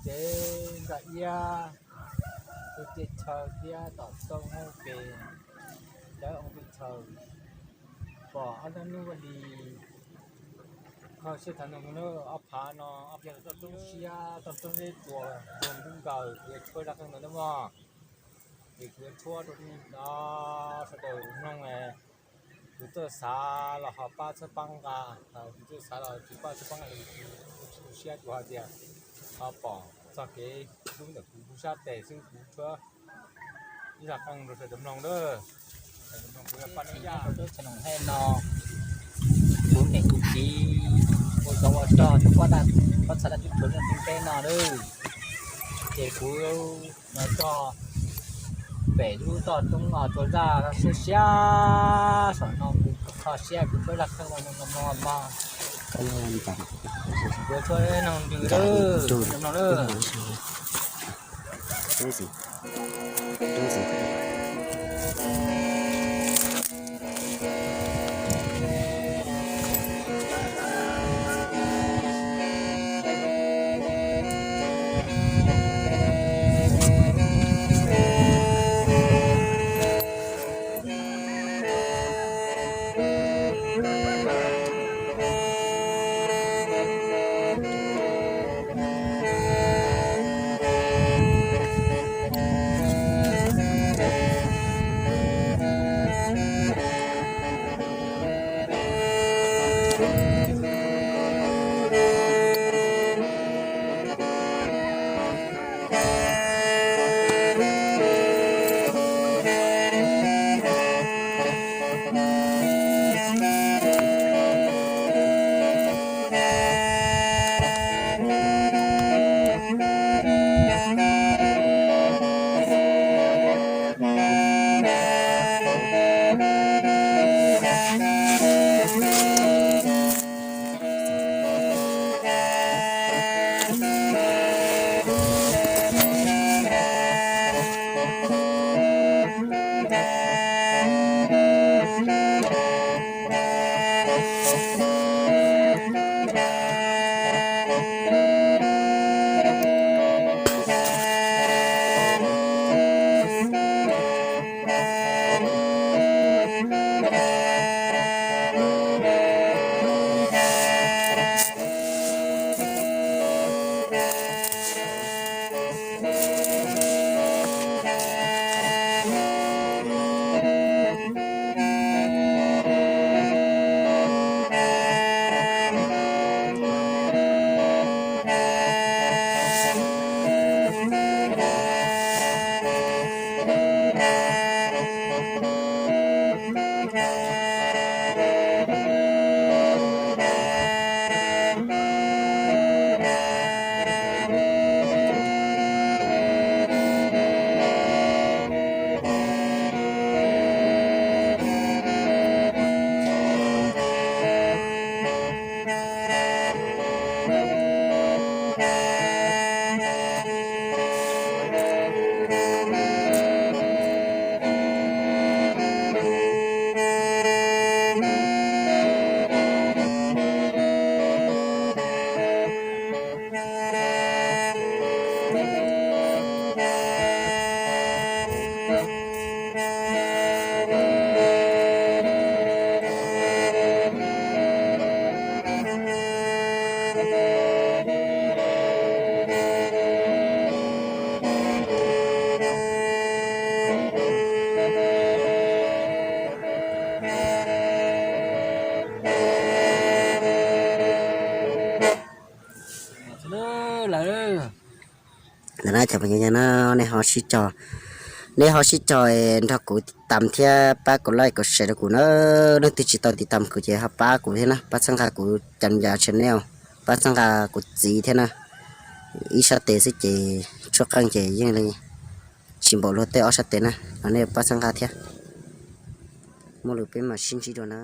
tsev nrog iab, tus teb chaws thiab tom toj hauv pes, lawv ua teb chaws pom ob hnub ua li kho siab thaum no, ob phav no ob phav toj roob siab toj roob zeb tuag tuag nkaus nkaus, kuv yuav tshuab zaj qeej ntawd nawb mog. Ces kuv yuav tshuab rau nej sawv daws mloog, tus txawj xav los ho pab txhawb pab nqa, tus txawj xav los tsis pab txhawb pab nqa li, kuv tsis tu siab kuv hais tias ho pom txog kev hlub ntawm kuv lub sab tes xwb, kuv tshuab ib zaj qeej rau sawv daws mloog lawm. Kuv pab nej yaj rau lub channel no, kuv niam kuv txiv ua tsov ua rog, kuv pab txhawb dab tub rhuav nyob ntiaj teb no lawm. Ces kuv mus txog pem lub toj roob no, txog zaj siab siab saum no, kuv kho siab kuv tshuab zaj qeej no no no. Kuv tshuab noog ntws lawm, mloog lawm. Ntawm no cov phooj ywg no, nej ho sib cog, nej ho sib cog nrog kuv tiv tam thiab pab kuv like kuv share rau kuv na. Leej twg tsis tau tiv tam kuv ces ho pab kuv thiab na, pab txhawb nqa kuv cov yas channel, pab txhawb nqa kuv txiv thiab na. Ib sab tes xwb ces tshuab qeej ces yeej li tsis npaum luag tej ob sab tes na, no nej pab txhawb nqa thiab. Muaj lus peb mam sib ntsib dua na.